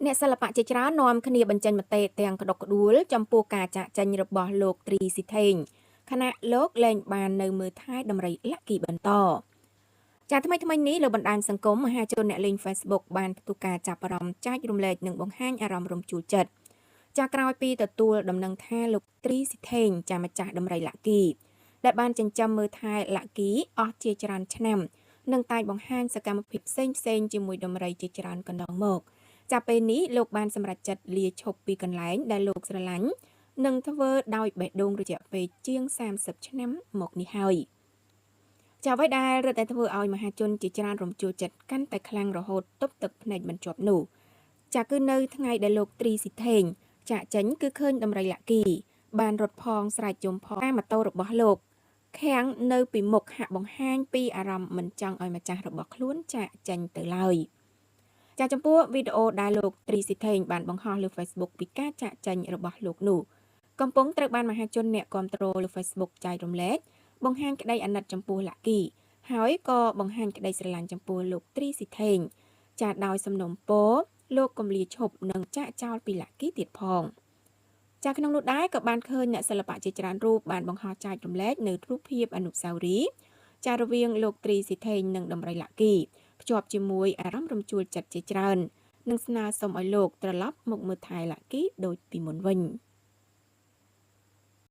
អ្នកសិល្បៈជាច្រើននាំគ្នាបញ្ចេញមតិទាំងក្តុកក្តួលចំពោះការចាកចេញរបស់លោកទ្រីស៊ីថេងខណៈលោកលែងបាននៅមើលថែដំរីលាក់គីបន្តចាថ្មីថ្មីនេះលើបណ្ដាញសង្គមមហាជនអ្នកលេង Facebook បានផ្ទុះការចាប់អារម្មណ៍ចែករំលែកនិងបង្ហាញអារម្មណ៍រំជួលចិត្តចាក្រោយពីទទួលដំណឹងថាលោកទ្រីស៊ីថេងចាម្ចាស់ដំរីលាក់គីដែលបានចិញ្ចឹមមើលថែលាក់គីអស់ជាច្រើនឆ្នាំនិងតែងបង្ហាញសកម្មភាពផ្សេងៗជាមួយដំរីជាច្រើនកន្លងមកចាប់ពេលនេះលោកបានសម្រេចចិត្តលាឈប់ពីកន្លែងដែលលោកស្រឡាញ់និងធ្វើដោយបេះដូងរយៈពេលជាង30ឆ្នាំមកនេះហើយចាអ្វីដែលរឹតតែធ្វើឲ្យមហាជនជាច្រើនរំជួលចិត្តកាន់តែខ្លាំងរហូតទប់ទឹកភ្នែកមិនជាប់នោះចាគឺនៅថ្ងៃដែលលោកទ្រីស៊ីថេងចាក់ចេញគឺឃើញដំរីលាក់គីបានរត់ផងស្រែកយំផងតាមម៉ូតូរបស់លោកខាំងនៅពីមុខហាក់បង្ហាញពីអារម្មណ៍មិនចង់ឲ្យម្ចាស់របស់ខ្លួនចាក់ចេញទៅឡើយចាចំពោះវីដេអូដែលលោកទ្រីស៊ីថេងបានបង្ហោះលើ Facebook ពីការចាក់ចេញរបស់លោកនោះកំពុងត្រូវបានមហាជនអ្នកគាំទ្រលើ Facebook ចែករំលែកបង្ហាញក្តីអាណិតចំពោះលាក់គីហើយក៏បង្ហាញក្តីស្រឡាញ់ចំពោះលោកទ្រីស៊ីថេងចាដោយសំណូមពរលោកកំលាឈប់និងចាក់ចោលពីលាក់គីទៀតផងចាក្នុងនោះដែរក៏បានឃើញអ្នកសិល្បៈជាច្រើនរូបបានបង្ហោះចែករំលែកនៅរូបភាពអនុស្សាវរីយ៍ចារវាងលោកទ្រីស៊ីថេងនិងដំរីលាក់គីភ្ជាប់ជាមួយអារម្មណ៍រំជួលចិត្តជាច្រើននិងស្នើសុំឲ្យលោកត្រឡប់មកមើលថែលាក់គីដូចពីមុនវិញ។